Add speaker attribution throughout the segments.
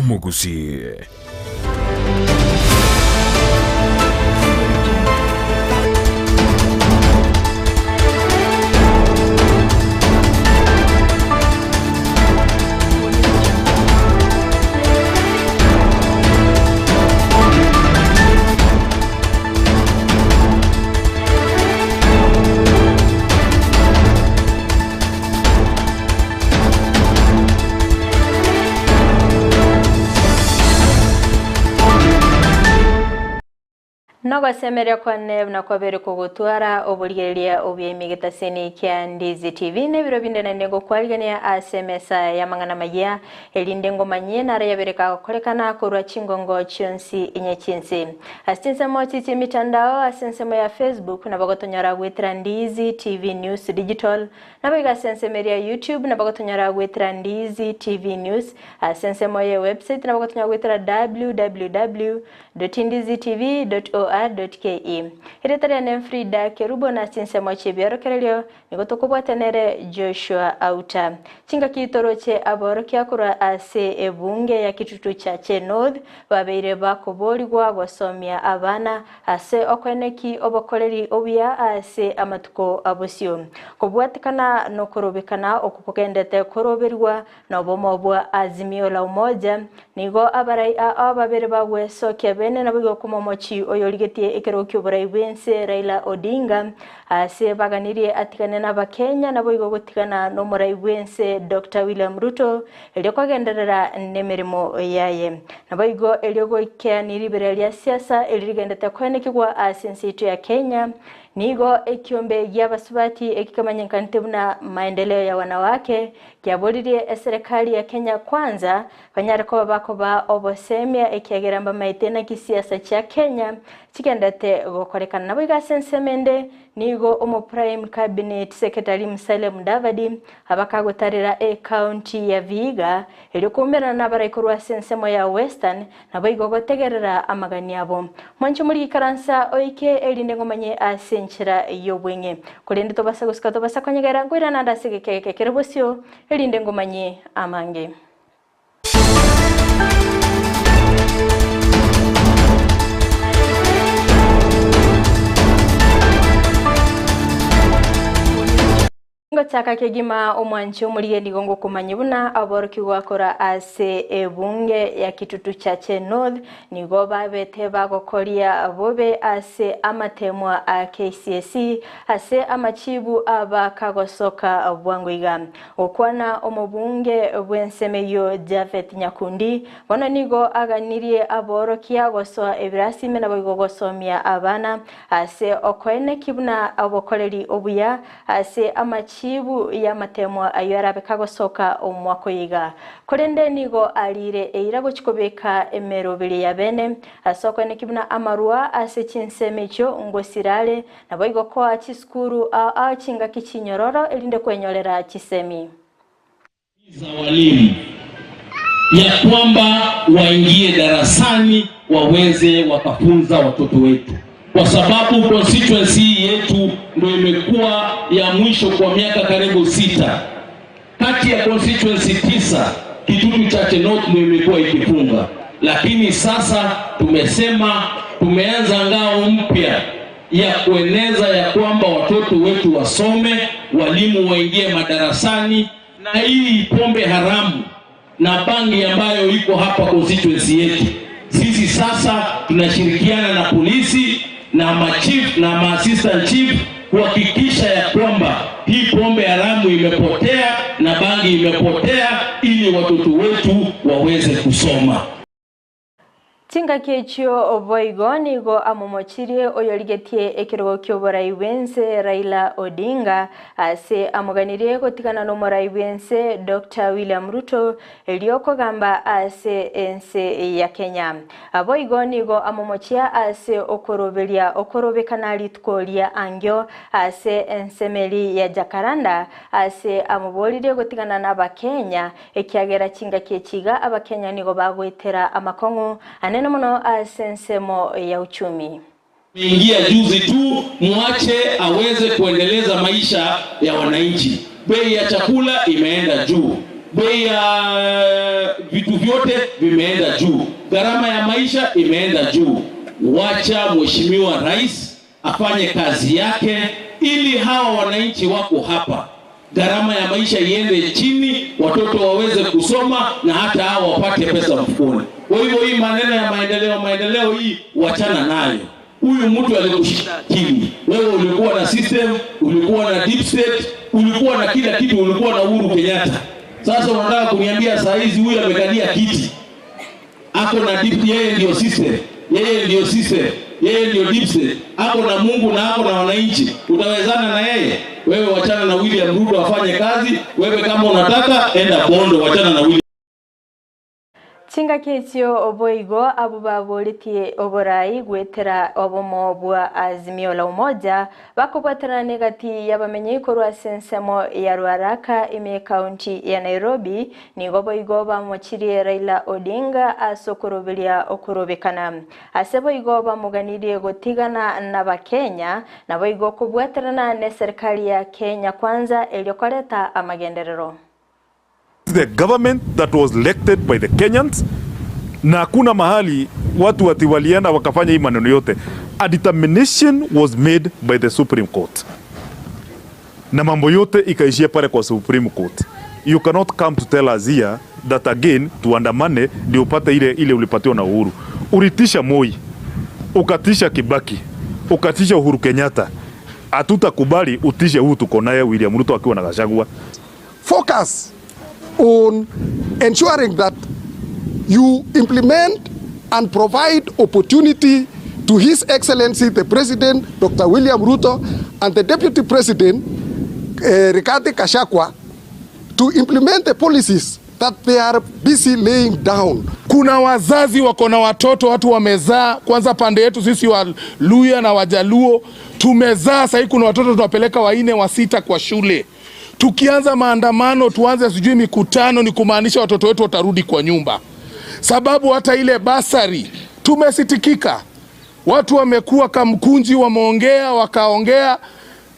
Speaker 1: Omogusii.
Speaker 2: Nogosemeria kwane buna kwabeire kogotwara oborigereria obuya ime egetaseni kia Ndizi TV na ebiro binde naende ngokwarigania ase emesa y'amang'ana amayia erinde ngomanyie naro yabeire kagokorekana korwa chingongo chionsi inye chi'ense. Ase chinsemo chi chi'emitandao ase ensemo ya Facebook nabo gotonyora goetera Ndizi TV News Digital Naboigo ase ensemo eria ya YouTube nabo gotonyora goetera Ndizi TV News, ase ensemo ye website nabo gotonyora goetera www.ndizitv.or.ke. Erieta riane Frida Kerubo na ase chinsemo chi'ebiorokererio nigo tokobwatia nere Joshua Auta. Chingaki toroche aborokia korwa ase ebunge ya Kitutu Chache North babeire bakoborigwa gosomia abana Ase okoeneki obokoreri obuya ase amatuko a bosio. Kobwatekana nokorobekana okwo kogendete koroberigwa nobomo bwa Azimio la Umoja, nigo abarai ao babere bagwesokia bene naboigo komomochi oyorigetie ekerogo ki'oborai bw'ense Raila Odinga ase baganirie atigane n'Abakenya naboigo gotigana nomorai bw'ense Doctor William Ruto erio kogenderera nemeremo yaye. Naboigo erio goikeani ribera ria siasa eri rigendete koenekigwa ase ense yaito ya Kenya, nigo ekiombe gi'abasubati eki kemanyekanete buna Maendeleo ya Wanawake kiaboririe eserekari ya Kenya Kwanza banyare koba bakoba obosemia ekiagera mbamaete naki siasa chia Kenya chigendete gokorekana. Naboigo ase ensemo ende Nigo omoprime cabinet secretary Musalia Mudavadi abakagotarera ecounty ya Vihiga erio koumerana nabarai korwa ase ensemo ya Western naboigo gotegerera amagani abo. Mwanche omorigi ikaransa oike erinde ngomanye ase enchera y'obweng'e. Korende tobasa gosika tobasa konyegera nkoirana ande ase egeka eke kere bosio erinde ngomanye amange. Ngochaka kegima omwanchi omorigia nigo ngokomanyia buna aborokigwa korwa ase ebunge ya Kitutu Chache North nigo babete bagokoria bobe ase amatemwa a KCSE ase amachibu abakagosoka bwango iga. Gokwana omobunge bw'ensemo eyio Japhet Nyakundi, bono nigo aganirie aborokia gosoa ebirasi ime naboigo gosomia abana ase okoeneki buna obokoreri obuya ase amachibu y'amatemwa ayio arabe kagosoka omwaka oyo iga. Korende nigo ariire eira gochia kobeka emeroberi ya bene ase okoeneki buna amarwa ase chinsemo echio ngosira are Naboigo koa chisukuru ao ao chingaki chinyororo, erinde kwenyorera chisemi.
Speaker 3: Za walimu ya kwamba waingie darasani waweze wakafunza watoto wetu, kwa sababu constituency hii yetu ndio imekuwa ya mwisho kwa miaka karibu sita. Kati ya constituency tisa, Kitutu Chache North ndio imekuwa ikifunga, lakini sasa tumesema tumeanza ngao mpya ya kueneza ya kwamba watoto wetu wasome, walimu waingie madarasani, na hii pombe haramu na bangi ambayo iko hapa constituency yetu, sisi sasa tunashirikiana na polisi na machief na maassistant chief kuhakikisha ya kwamba hii pombe haramu imepotea na bangi imepotea, ili watoto wetu waweze kusoma.
Speaker 2: Chingaki echio boigo nigo amomochirie oyorigetie ekerogo ki'oborai bw'ense Raila Odinga ase amoganirie gotigana n'omorai bw'ense Doctor William Ruto erio kogamba ase ense ya Kenya. Boigo nigo amomochia ase okoroberia okorobekana rituko ria angio ase ensemeri ya Jacaranda ase amoboririe gotigana n'Abakenya Ekiagera chingaki echi iga Abakenya nigo bagoetera amakong'u anene mono ase ensemo ya uchumi.
Speaker 3: Ameingia juzi tu, muache aweze kuendeleza maisha ya wananchi. Bei ya chakula imeenda juu. Bei ya vitu vyote vimeenda juu, gharama ya maisha imeenda juu. Wacha Mheshimiwa Rais afanye kazi yake, ili hawa wananchi wako hapa, gharama ya maisha iende chini, watoto waweze kusoma na hata hawa wapate pesa mfukoni. Kwa hivyo hii maneno ya maendeleo maendeleo hii wachana nayo. Huyu mtu alikushinda akili. Wewe ulikuwa na system, ulikuwa na deep state, ulikuwa na kila kitu, ulikuwa na Uhuru Kenyatta. Sasa unataka kuniambia saa hizi huyu amekalia kiti ako na deep, yeye ndio system, yeye ndio system, yeye ndio deep state, ako na Mungu na ako na wananchi, utawezana na yeye? Wewe wachana na William Ruto afanye kazi. Wewe kama unataka enda Bondo, wachana na William.
Speaker 2: Chingaki echio boigo abwo baboretie oborai goetera obomo bwa Azimio la Umoja bakobwaterana negati y'abamenyi korwa ase ensemo ya Ruaraka ime ekaunti ya Nairobi nigo boigo bamochirie Raila Odinga ase okoroberia okorobekana. Ase boigo bamoganirie gotigana n'Abakenya naboigo kobwaterana n'eserikali ya Kenya Kwanza erio koreta amagenderero.
Speaker 1: The government that was elected by the Kenyans, na hakuna mahali watu ati walienda wakafanya hii maneno yote. A determination was made by the Supreme Court na mambo yote ikaishia pale kwa Supreme Court. You cannot come to tell us here that again tuandamane ndio upate ile ile ulipatiwa na Uhuru. Ulitisha Moi, ukatisha Kibaki, ukatisha Uhuru Kenyatta. Hatutakubali utishe huu tuko naye William Ruto akiwa na Gachagua.
Speaker 4: Focus on ensuring that you implement and provide opportunity to His Excellency the President Dr. William Ruto and the Deputy President Rigathi Gachagua to implement the policies that they are busy laying down.
Speaker 5: Kuna wazazi wako na watoto, watu wamezaa. Kwanza pande yetu sisi wa Luhya na Wajaluo tumezaa, sahii kuna watoto tunapeleka wanne wa sita kwa shule. Tukianza maandamano, tuanze sijui mikutano, ni kumaanisha watoto wetu watarudi kwa nyumba, sababu hata ile bursary tumesitikika, watu wamekuwa Kamkunji, wameongea wakaongea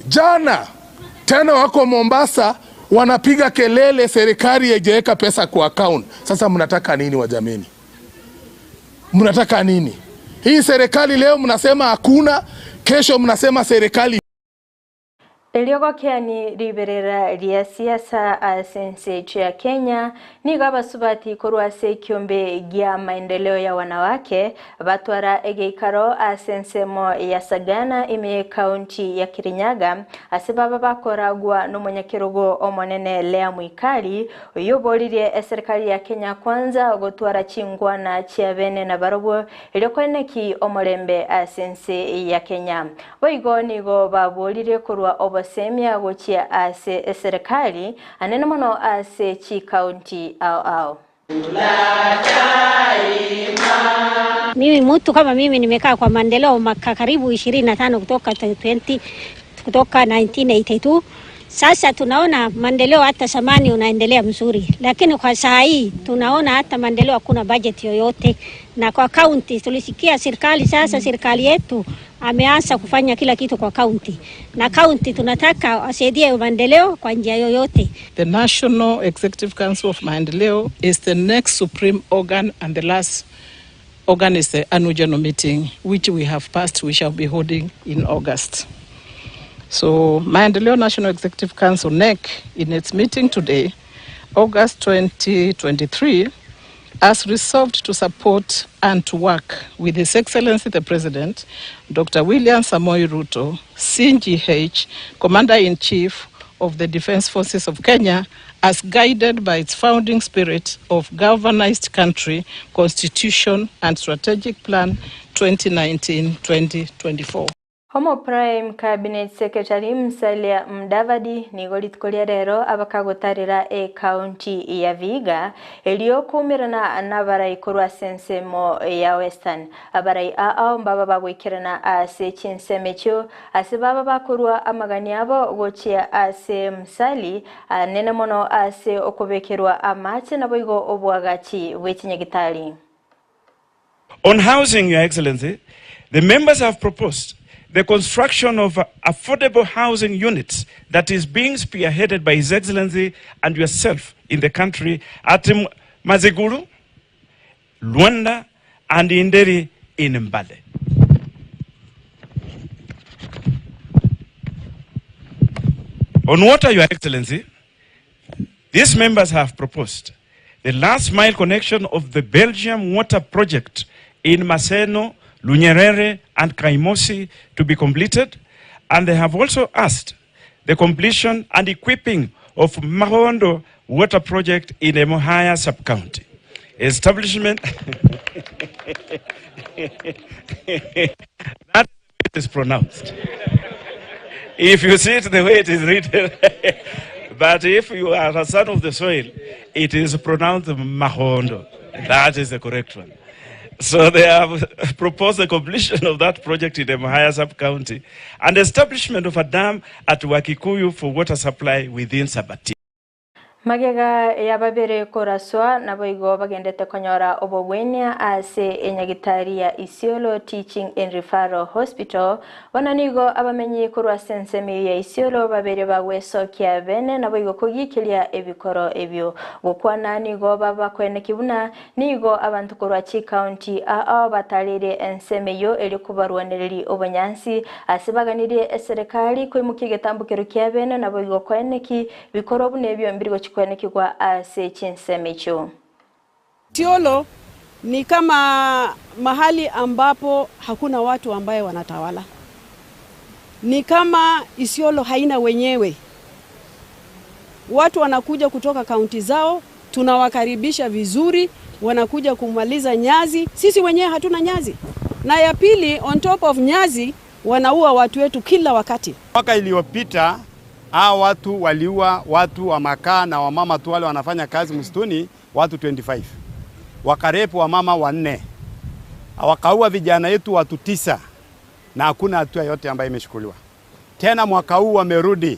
Speaker 5: jana tena, wako Mombasa wanapiga kelele, serikali haijaweka pesa kwa account. Sasa mnataka nini wajameni? Mnataka nini? Hii serikali leo mnasema hakuna, kesho mnasema serikali.
Speaker 2: Eriogo kiani riberera ria siasa ase ense yaito ya Kenya nigo abasubati korwa ase ekiombe gia maendeleo ya wanawake batwara egeikaro ase ensemo ya Sagana ime ekaunti ya Kirinyaga ase baba bakoragwa n'omonyakerogo omonene Lea Mwikali oyo oboririe eserikali ya Kenya Kwanza gotwara chingwana chia bene na barobwo erio koeneki omorembe ase ense ya Kenya. Boigo nigo baboririe korwa obosemia gochia ase eserikali anene mono ase chikaunti ao ao.
Speaker 6: Mimi mtu kama mimi nimekaa kwa maendeleo maka karibu 25 kutoka 20 kutoka 1982. Sasa tunaona maendeleo hata zamani unaendelea mzuri, lakini kwa saa hii tunaona hata maendeleo hakuna budget yoyote. Na kwa county tulisikia serikali sasa, serikali yetu ameanza kufanya kila kitu kwa county, na county tunataka wasaidie maendeleo kwa njia yoyote.
Speaker 7: The National Executive Council of Maendeleo is the next supreme organ and the last organ is the annual general meeting, which we have passed, we shall be holding in August. So Maendeleo National Executive Council, NEC, in its meeting today, August 2023, has resolved to support and to work with His Excellency the President, Dr. William Samoei Ruto, CGH, Commander-in-Chief of the Defense Forces of Kenya, as guided by its founding spirit of galvanized country, constitution, and strategic plan 2019-2024.
Speaker 2: Homo Prime Cabinet Secretary Musalia Mudavadi nigo rituko ria rero abakagotarera ekaunti ya Vihiga eriokumirana n'abarai korwa ase ensemo ya Western. Abarai ao mbaba bagwikerana ase chinsemo echio ase baba bakorwa amagani abo gochia ase Musali anene mono ase okobekerwa amache naboigo obwagachi bw'echinyagitari.
Speaker 8: On housing, Your Excellency, the members have proposed the construction of affordable housing units that is being spearheaded by His Excellency and yourself in the country at Maziguru, Luanda and Inderi in Mbale. On water, Your Excellency, these members have proposed the last mile connection of the Belgium water project in Maseno, Lunyerere and Kaimosi to be completed, and they have also asked the completion and equipping of Mahondo water project in Emuhaya sub-county. Establishment that is pronounced. If you see it the way it is written, but if you are a son of the soil, it is pronounced Mahondo. That is the correct one. So they have proposed the completion of that project in Emuhaya sub-county and establishment of a dam at Wakikuyu for water supply within Sabatia.
Speaker 2: Magega ya babere koraswa naboigo bagendete konyora obogwenia ase enyagitari ya Isiolo Teaching and Referral Hospital. Bono nigo abamenyi korwa ase ensemo eyio ya Isiolo babere bagwesokia bene naboigo kogiikeria ebikoro ebio. Gokwana nigo babakoeneki buna Nigo abanto korwa chikaunti ao batareire ensemo eyio erio kobarwanereria obonyansi ase baganirie eserekari koimokia egetambokero kiabene naboigo koeneki bikorwa buna ebio mbiri gochia koenekigwa ase chinsemo echio.
Speaker 9: Isiolo ni kama mahali ambapo hakuna watu ambaye wanatawala. Ni kama Isiolo haina wenyewe. Watu wanakuja kutoka kaunti zao, tunawakaribisha vizuri, wanakuja kumaliza nyazi. Sisi wenyewe hatuna nyazi. Na ya pili, on top of nyazi, wanaua watu wetu kila wakati.
Speaker 10: Mwaka iliyopita hao watu waliua watu wa makaa na wamama tu wale wanafanya kazi msituni, watu 25. Wakarepu wamama wanne. Wakaua vijana yetu watu 9 na hakuna hatua yote ambayo imechukuliwa. Tena mwaka huu wamerudi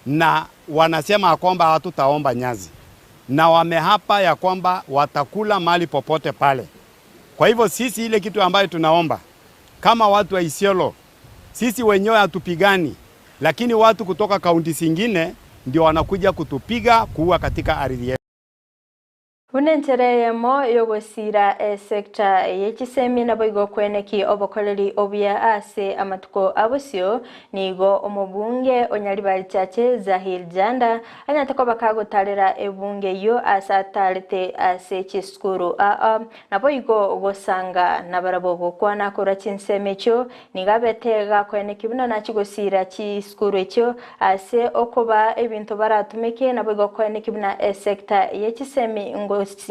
Speaker 10: na wanasema kwamba hatutaomba nyazi, na wamehapa ya kwamba watakula mali popote pale. Kwa hivyo sisi ile kitu ambayo tunaomba kama watu wa Isiolo, sisi wenyewe hatupigani, lakini watu kutoka kaunti zingine ndio wanakuja kutupiga kuua katika ardhi yetu.
Speaker 2: Buna enchera eyemo y'ogosiira esecta ye chisemi naboigo kweneki obokoreri obuya ase amatuko a bosio, nigo omobunge o Nyaribari Chache Zahir Janda anyarete koba kagotarera ebunge eyio ase atarete ase chisukuru aa naboigo gosanga nabarabwo gokwana korwa chinsemo echio nigo abete gakoeneki buna nachie gosiira chisukuru echio Ase okobaa ebinto baratumeke, naboigo koeneki buna esecta ye chisemi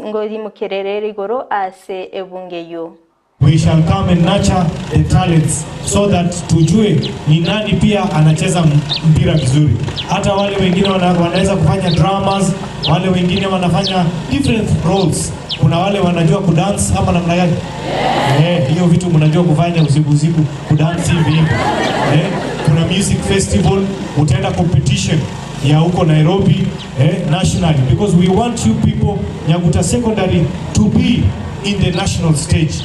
Speaker 2: ngorimokerere igoro ase ebunge eyio.
Speaker 11: We shall come and nurture the talents so that tujue ni nani pia anacheza mpira vizuri. Hata wale wengine wanaweza kufanya dramas, wale wengine wanafanya different roles. Kuna wale wanajua kudance ama namna gani? Eh, hiyo vitu mnajua kufanya usiku usiku kudance hivi hivi. Kuna music festival, utaenda competition ya huko Nairobi, nationally, because we want you people Nyaguta Secondary to be in the national stage.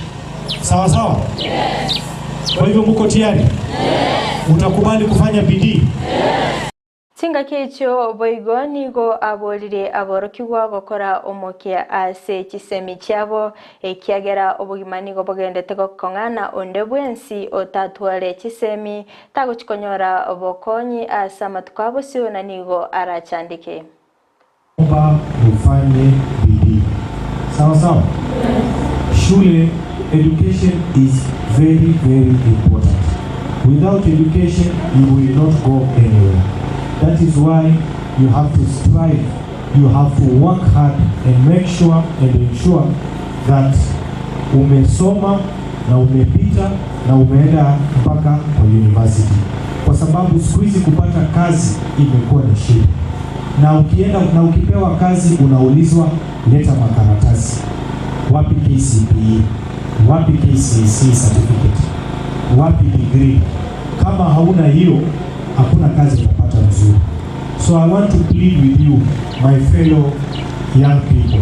Speaker 11: Sawa sawa?
Speaker 12: Yes.
Speaker 11: Kwa hivyo mko tayari?
Speaker 12: Yes.
Speaker 11: Utakubali kufanya bidii?
Speaker 12: Yes.
Speaker 2: Chingaki echio boigo nigo aborire aborokigwa gokora omokia ase chisemi chiabo, ekiagera obogima nigo bogendete gokong'a na onde bwensi otatware chisemi tagochi konyora obokonyi ase amatuko a bosio na nigo arachandeke.
Speaker 11: Omba mufanye bidii. Sawa sawa? Shule, education is very very important. Without education you will not go anywhere. That is why you have to strive, you have to work hard and make sure and ensure that umesoma na umepita na umeenda mpaka kwa university, kwa sababu siku hizi kupata kazi imekuwa ni shida, na ukienda na ukipewa kazi unaulizwa leta makaratasi, wapi KCPE, wapi KCSE certificate, wapi degree. Kama hauna hiyo, hakuna kazi utapata mzuri. So I want to plead with you my fellow young people.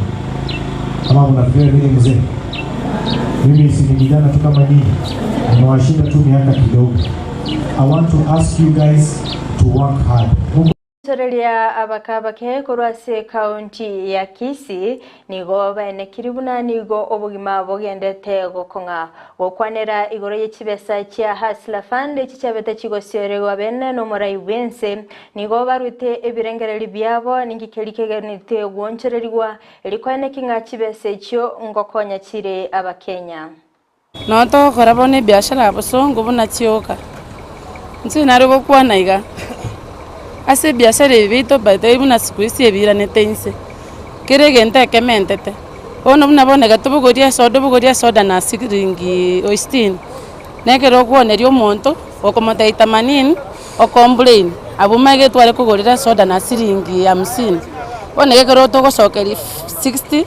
Speaker 11: Kama mnafikiria mimi mzee, mimi si ni kijana tu kama nyinyi, nimewashinda tu miaka kidogo. I want to ask you guys to work hard.
Speaker 2: Riria abake abake korwa ase ekaunti ya Kisii nigo baenekirie buna nigo obogima bogendete gokong'a. Gokwanera igoro ye chibesa chia Hustler Fund echi chiabete chigosioregwa bene nomorai bwense, nigo barwete ebirengererio biabo ninki keria kegenete gwonchorerigwa erio koeneki ng'a chibesa echio ngokonya chire abakenya.
Speaker 12: Noo togokora bono ebiashara ya bosongo buna chioka. Inche nare gokwana iga, ase ebiashara ebi biaito by the way buna siku hizi ebiiranete inse, kera egento ekementete, bono buna bono iga tobogorie esoda obogorie esoda na siringi sitini, na ekero okwoneria omonto, okomotebia themanini, ocomplain, abwo omanyete tware kogorera esoda na siringi hamsini, bono iga ekero togosokeria sixty.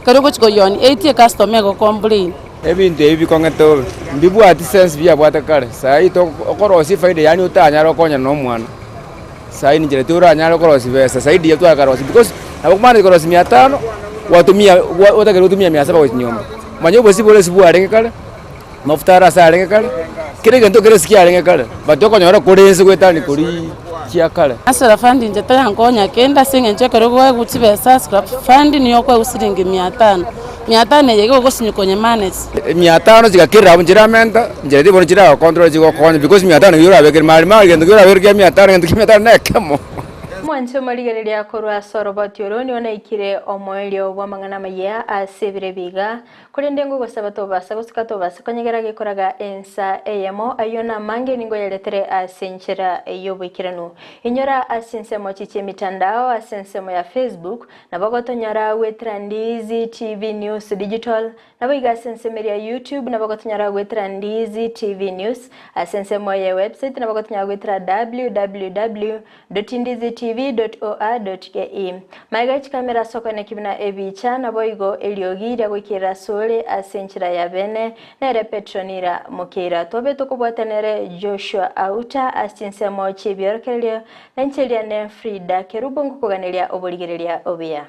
Speaker 12: Ekero ogochia koyionia, eitie ecustomer egocomplain.
Speaker 13: Ebinto ebi bikong'ete bobe, mbibwati sense biabwate kare, saii to okorosia efaida yaani otanyare gokonyana na omwana, saii ninchera toranyare korosia besa zaidi ya twakarosia because nabo okomana korosia mia tano, gwatumia gwa otakeire gotumia mia saba gochia nyomba. Manya obosie bore ase bwarenge kare, mafuta are ase arenge kare, kera egento kere ase kiarenge kare, but okonyora kore inse goetania koria chia kare.
Speaker 12: Hustler Fund inche terankonya kende ase eng'encho ekero okoegwa chibesa Hustler Fund nigo okoegwa siringi mia tano, mia tano eye iga ogosinywa konye manage.
Speaker 13: Mia tano chigakerera abwo nchiramenta, nchera bono chiragocontrol chigokonya because mia tano nigo orabekere mari mari gento ki orabekere kia mia tano gento kia mia tano na ekemo.
Speaker 2: Mwanche omorigereria korwa ase oroboti oro nigo naikire omoerio bw'amang'ana amayia ase ebiro ebi iga, Korende ngogosaba tobasa gosuka tobasa konyegera gekoraga ensa eyemo, ayio namange ningoyaretere ase enchera y'oboikeranu. Inyora ase ensemo chi chi'emitandao ase ensemo ya Facebook, nabo gotonyora goetera Ndizi TV News Digital, naboigo ase ensemo eria ya YouTube nabo gotonyora goetera Ndizi TV News, ase ensemo ye website nabo gotonyora goetera www. Dotindizitv.or.ke. Magega chikamera ase okoeneki buna ebicha, naboigo eriogi ria goikerera asore ase enchera ya bene, nere Petronila Mokeira. Tobe tokobwata nere Joshua Auta ase chinsemo chi'ebiorokererio, na inche riane Frida Kerubo ngokoganeria oborigereria obuya.